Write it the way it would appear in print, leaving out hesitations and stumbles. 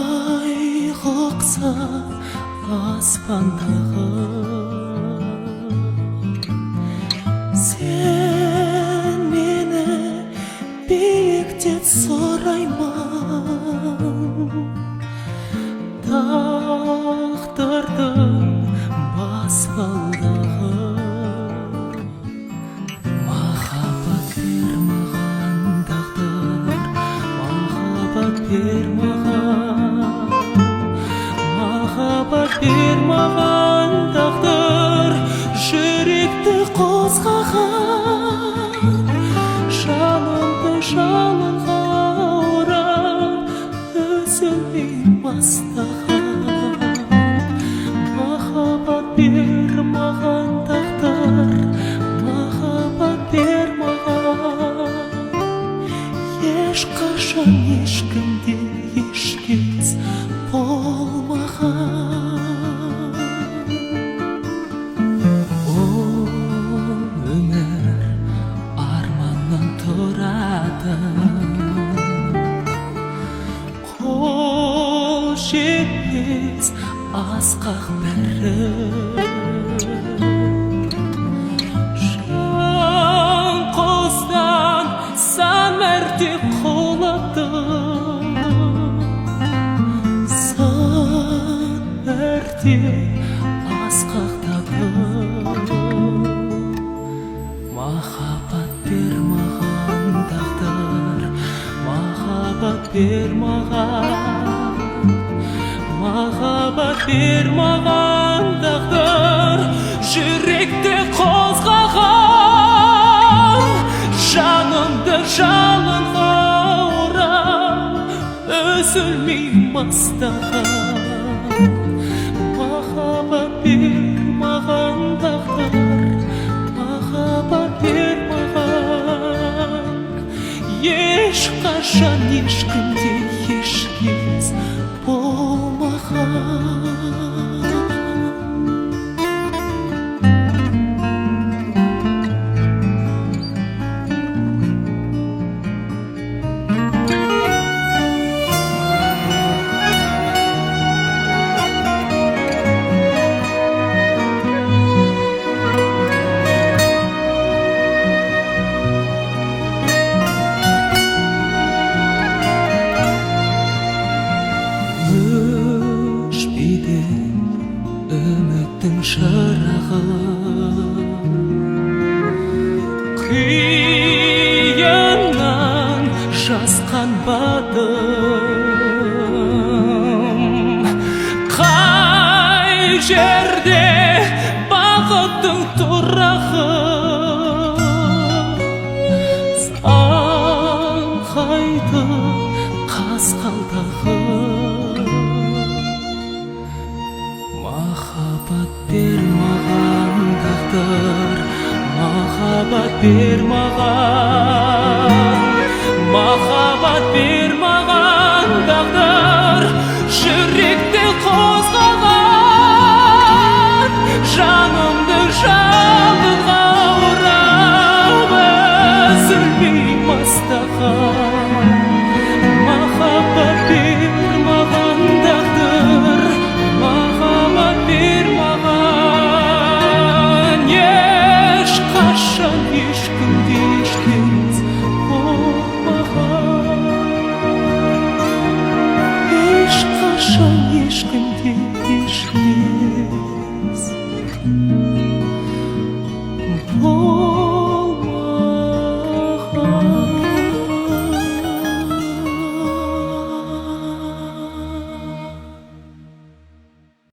Айға ұқсап аспандағы, сен мені биіктет сұраймын. Тағдырдың баспалдағы, махаббат бер маған, тағдыр, махаббат бер маған, махаббат бер маған, тағдыр, жүректі қозғаған, жанымды жалынға орап, үзілмей бастаған. Махаббат бер маған, тағдыр, махаббат бер маған, ешқашан ешкімде ешкез болмаған. Ол өмір арманнан тұрады, қол жетпес асқақ бәрі. Жан құстан сан мәрте құладым, сан мәрте асқақтадым. Махаббат бер маған, тағдыр, махаббат бер маған, махаббат бер маған, тағдыр, жүректі қозғаған, жанымды жалынға орап, үзілмей мастаған. Махаббат бер маған, тағдыр, махаббат бер маған, ешқашан ешкімде ешкез болмаған. Өшпейді үміттің шырағы, қиыннан жасқанбадым. Қай жерде бақыттың тұрағы, саңқайды қасқалдағы. Махаббат бер маған, тағдыр, махаббат бер маған, махаббат бер.